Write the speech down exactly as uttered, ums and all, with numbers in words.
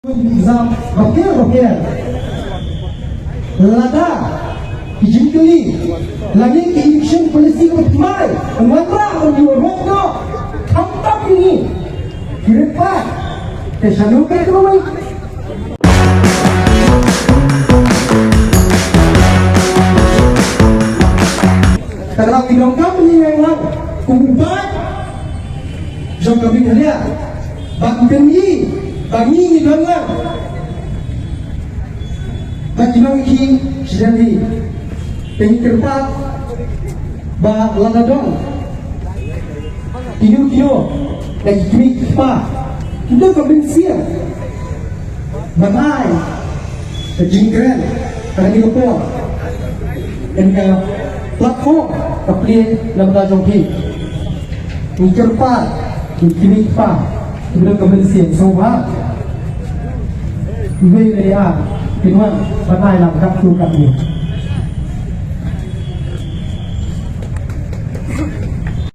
Exam bapher bapher. Lada ki jingkylli, lane ki election policy kaba thymmai, ngan rah ban ïoh rot noh. Khamtam ngi ki rit paid. Te shano ka kyrwai? Ka dei ki nongkam ngi ngan rah kum u paid jong ka Meghalaya. Ban kynmaw ba ngi ngi don lang ba ki nongïakhih shisha hi. Te ngi kyrpad ba lada don kino kino na ki kmie ki kpa, kito ka mynsiem ban ai ka jingkren ha kane ka por, kane ka platform ka plie na bynta jong phi. Ngi kyrpad ïa ki kmie ki kpa kiba don ka mynsiem sngewbha, iwei lei ar, phin wan ban ai lang katto katne.